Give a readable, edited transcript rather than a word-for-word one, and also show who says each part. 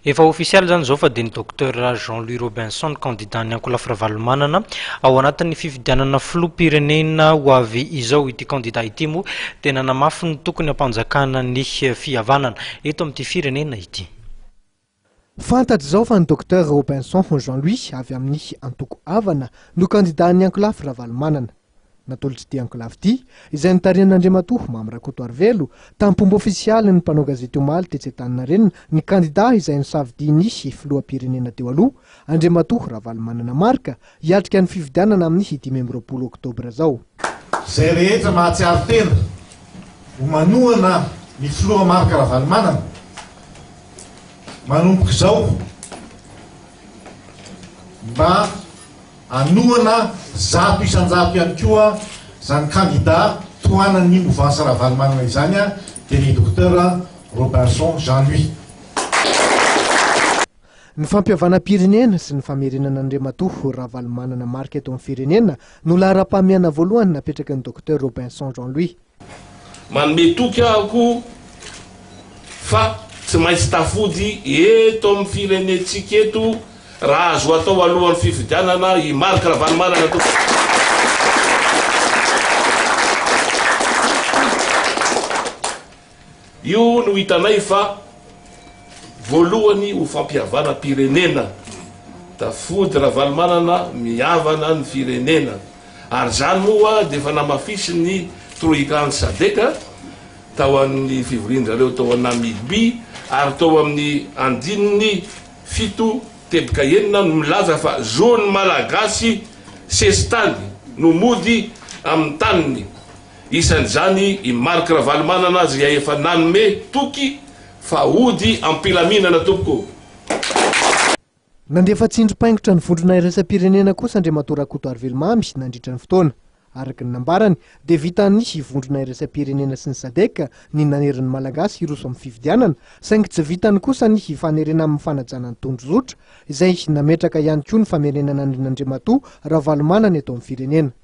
Speaker 1: Efa ofisialy izany izao fa dia ny Docteur Jean Louis Robinson no kandidan'ny ankolafy Ravalomanana ao anatin'ny fifidianana filoham-pirenena ho avy izao. Ity kandida ity moa dia nanamafy ny tokony hampanjakana ny fihavanana eto amin'ity firenena ity.
Speaker 2: Fantatra izao fa ny Docteur Robinson Jean Louis avy amin'ny antoko Avana no kandidan'ny ankolafy Ravalomanana. Natolotr'ity ankolafy ity, izay notarihan'Andriamatoa Mamy Rakotoarivelo, tamin'ny-pomba ofisialy ny mpanao gazety omaly tetsy Antaninarenina ny kandidà izay nosafidian'ny filoham-pirenena teo aloha, Andriamatoa Ravalomanana Marc, hiatrika ny fifidianana amin'ny 25 oktobra izao.
Speaker 3: Izay rehetra mahatsiaro tena ho manohana ny filoha Marc Ravalomanana manomboka izao mba Hanohana 100% ihany koa izany kandida tohanan'ny movansa Ravalomanana izany dia ny Docteur Robinson Jean Louis.
Speaker 2: Ny fampihavanam-pirenena sy ny famerenana an'Andriamatoa Ravalomanana Marc eto amin'ny firenena no laharam-pahamehana voalohany napetraky ny Docteur Robinson Jean Louis.
Speaker 4: Manome toky aho koa fa tsy maintsy tafody eto amin'ny firenentsika eto raha azo atao alohan'ny fifidianana i Marc Ravalomanana tompoko. Io no hitanay fa voalohany ho fampihavanam-pirenena. Tafody Ravalomanana mihavana ny firenena. Ary izany moa dia efa namafisin'ny Troika-n'ny Sadec tao amin'ny fivorian-dry zareo tao Namibie ary tao amin'ny andininy fito teboka enina no milaza fa zon'ny Malagasy sesitany no mody amin'ny taniny. Isan'izany i Marc Ravalomanana izay efa nanome toky fa hody am-pilaminana tompoko.
Speaker 2: Nandefa tsindrim-paingotra ny vondrona iraisam-pirenena kosa Andriamatoa Rakotoarivelo Mamy nandritra ny fotoana. Araka ny nambarany dia vitan'ny vondrona iraisam-pirenena sy ny Sadec ny nanery ny Malagasy hiroso amin'ny fifidianana saingy tsy vitany kosa ny hifanerena amin'ny fanajana ny tondrozotra izay nametraka ihany koa ny famerenana an'Andriamatoa Ravalomanana eto amin'ny firenena.